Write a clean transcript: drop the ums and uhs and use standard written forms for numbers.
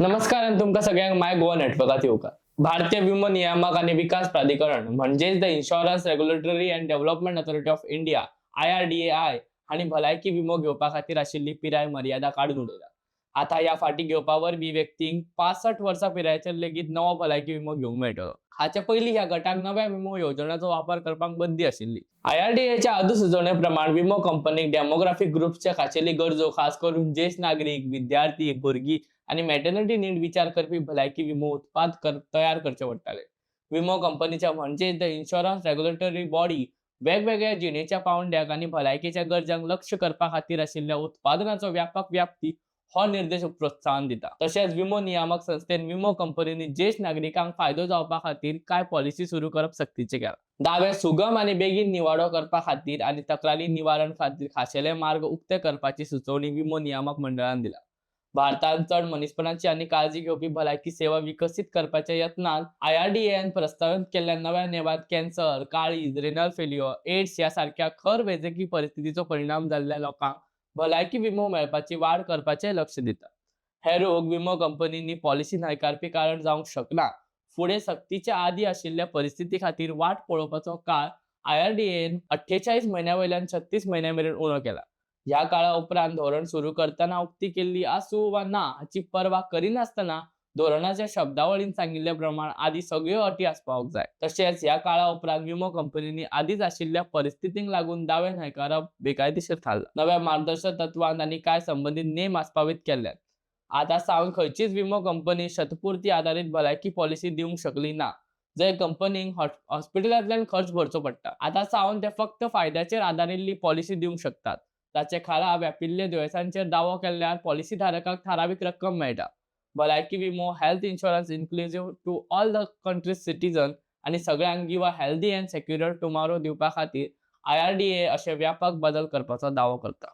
नमस्कार आनी तुमकां सगळ्यांक माय गोवा नेटवर्कात येवकार. भारतीय विमो नियामक आनी विकास प्राधिकरण म्हणजेच the Insurance Regulatory and Development Authority of India, IRDAI हांणी भलायकी विमो घेवपा खातीर आशिल्ली पिराय मर्यादा काडून उडयल्या. आतां ह्या फाटी घेवपा वरवीं व्यक्तींक 65 वर्सां पिरायेचेर लेगीत नवो भलायकी विमो घेवंक मेळटलो. हाचे पयलीं ह्या गटाक नव्या विमो येवजण्याचो वापर करपाक बंदी आशिल्ली. आयआरडीएच्या अधिसुचोवणे प्रमाण विमो कंपनीक डेमोग्राफिक ग्रुप्सच्या खाशेली गरजो, खास करून ज्येश्ठ नागरीक, विद्यार्थी, भुरगीं आनी मॅटर्निटी नीड विचार करपी भलायकी विमो उत्पाद तयार करचे पडटाले. विमो कंपनीच्या म्हणजे the insurance regulatory body वेगवेगळ्या जिणेच्या पावंड्याक आनी भलायकेच्या गरजांक लक्ष करपा खातीर आशिल्ल्या उत्पादनाचो व्यापक व्याप्ती हो निर्देश प्रोत्साहन दिता. तशेंच विमो नियामक संस्थेन विमो कंपनींनी ज्येश्ठ नागरिकांक फायदो जावपा खातीर कांय पॉलिसी सुरू करप सक्तीचें केलां. दावे सुगम आनी बेगीन निवाडो करपा खातीर आनी तक्रारी निवारण खातीर खाशेले मार्ग उक्ते करपाची सुचोवणी विमो नियामक मंडळान दिला. भारतांत चड मनीसपणाची आनी काळजी घेवपी भलायकी सेवा विकसीत करपाच्या यत्नांत आयआरडीएन प्रस्तावित केल्ल्या नव्या नेमांत कॅन्सर, काळीज, रेनल फेल्युअर, एड्स ह्या सारक्या खर वैजकी परिस्थितीचो परिणाम जाल्ल्या लोकांक भलायकी विमो मेळपाची वाड करपाचें लक्ष दिता. हे रोग विमो कंपनींनी पॉलिसी न्हयकारपी कारण जावंक शकना. फुडें सक्तीच्या आदी आशिल्ल्या परिस्थिती खातीर वाट पळोवपाचो काळ आयआरडीएन 48 म्हयन्या वयल्यान 36 म्हयन्या मेरेन उणो केला. ह्या काळा उपरांत धोरण सुरू करतना उक्ती केल्ली आसूं वा ना हाची पर्वा करिनासतना धोरणाच्या शब्दावळीन सांगिल्ले प्रमाण आदी सगळ्यो अटी आसपावक जाय. तशेंच ह्या काळा उपरांत विमो कंपनींनी आदीच आशिल्ल्या परिस्थितींक लागून दावे न्हयकारप बेकायदेशीर थारला. नव्या मार्गदर्शक तत्वांत आनी कांय संबंदीत नेम आस्पावीत केल्यात. आतां सावन खंयचीच विमो कंपनी शतपुर्ती आदारीत भलायकी पॉलिसी दिवंक शकली ना, जंय कंपनीक हॉस्पिटलांतल्यान खर्च भरचो पडटा. आतां सावन ते फक्त फायद्याचेर आदारिल्ली पॉलिसी दिवंक शकतात, ताचे खाला व्यापिल्ल्या दुयेंसांचेर दावो केल्यार पॉलिसीधारकाक थारावीक रक्कम मेळटा. भलायकी विमो, health insurance inclusive to all the country's citizen आनी सगळ्यांक give a healthy and secure tomorrow दिवपा खातीर आयआरडीए अशे व्यापक बदल करपाचो दावो करता.